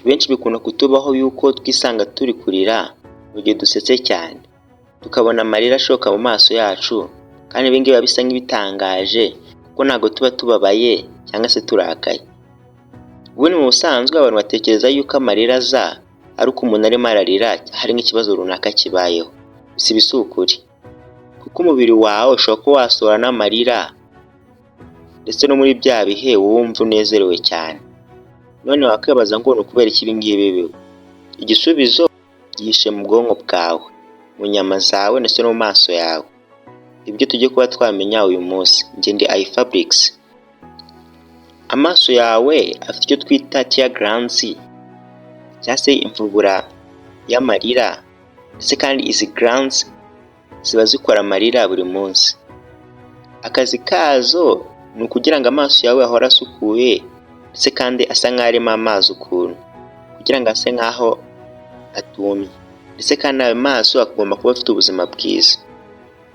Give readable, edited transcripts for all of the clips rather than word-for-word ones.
Benshi bikunda kutubaho yuko twisanga turi kurira mu gihe dusetse cyane, tukabona amarira ashoka mu maso yacu, kandi ibi ngibi biba bisa nk'ibitangaje kuko ntabwo tuba tubabaye cyangwa se turakaye. Ubundi mu busanzwe abantu batekereza yuko amarira aza ari uko umuntu arimo ararira hari nk'ikibazo runaka kibayeho. Gusa ibi si ukuri, kuko umubiri wawe ushobora kuba wasohora n'amarira ndetse no muri bya bihe wumva unezerewe cyane. None wakwibaza ngo ni ukubera iki ibi ngibi biba? Igisubizo gihishe mu bwonko bwawe, mu nyama zawe ndetse no mu maso yawe. Ibyo tugiye kuba twamenya uyu munsi. Njye ndi iFabrics. Amaso yawe afite icyo twita tear glands cyangwa se imvubura y'amarira, ndetse kandi izi glands ziba zikora amarira buri munsi. Akazi kazo ni ukugira ngo amaso yawe ahore asukuye ndetse kandi asa nk'aho arimo amazi ukuntu, kugira ngo ase nk'aho atumye, ndetse kandi ayo maso agomba kuba afite ubuzima bwiza.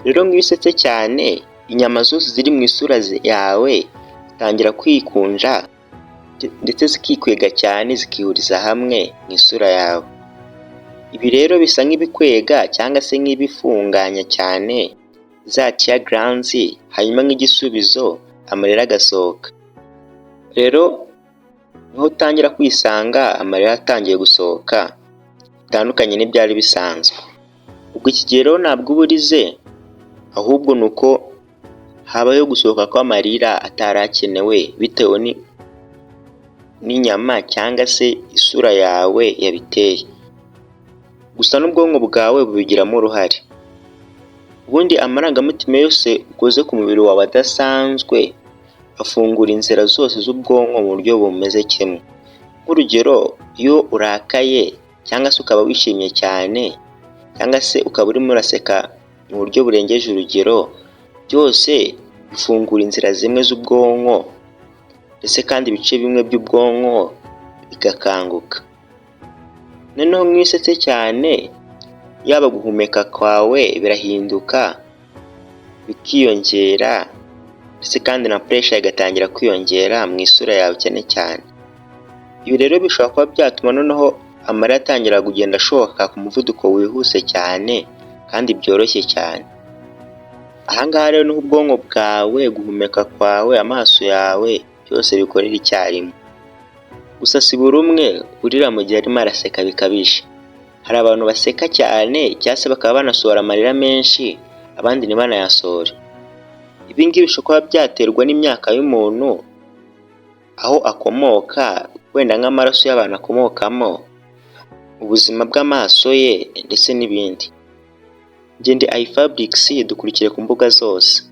Rero nk'iyo usetse cyane, inyama zose ziri mu isura yawe zitangira kwikunja ndetse zikikwega cyane, zikihuriza hamwe mu isura yawe. Ibi rero bisa nk'ibikwega cyangwa se nk'ibifunganya cyane za tear glands, hanyuma nk'igisubizo amarira agasohoka. Rero niho utangira kwisanga amarira atangiye gusohoka bitandukanye n'ibyari bisanzwe. Ubwo iki gihe rero ntabwo uba urize, ahubwo ni uko habayeho gusohoka kw'amarira atari akenewe bitewe n'inyama cyangwa se isura yawe yabiteye. Gusa n'ubwonko bwawe bubigiramo uruhare. Ubundi amarangamutima yose ukoze ku mubiri wawe adasanzwe afungura inzira zose z'ubwonko mu buryo bumeze kimwe. Nk'urugero, iyo urakaye cyangwa se ukaba wishimye cyane cyangwa se ukaba urimo uraseka mu buryo burengeje urugero, byose bifungura inzira zimwe z'ubwonko, ndetse kandi ibice bimwe by'ubwonko bigakanguka. Noneho nk'iyo usetse cyane, yaba guhumeka kwawe birahinduka, bikiyongera, ndetse kandi na pressure igatangira kwiyongera mu isura yawe cyane cyane. Ibi rero bishobora kuba byatuma noneho amarira atangira kugenda ashoka ku muvuduko wihuse cyane kandi byoroshye cyane. Aha ngaha rero niho ubwonko bwawe, guhumeka kwawe, amaso yawe, byose bikorera icyarimwe. Gusa si buri umwe urira mu gihe arimo araseka bikabije. Hari abantu baseka cyane cyangwa se bakaba banasohora amarira menshi, abandi ntibanayasohore. Ibi ngibi bishobora kuba byaterwa n'imyaka y'umuntu, aho akomoka, wenda nk'amaraso y'abantu akomokamo, ubuzima bw'amaso ye ndetse n'ibindi. Njye ndi iFabrics, dukurikire ku mbuga zose.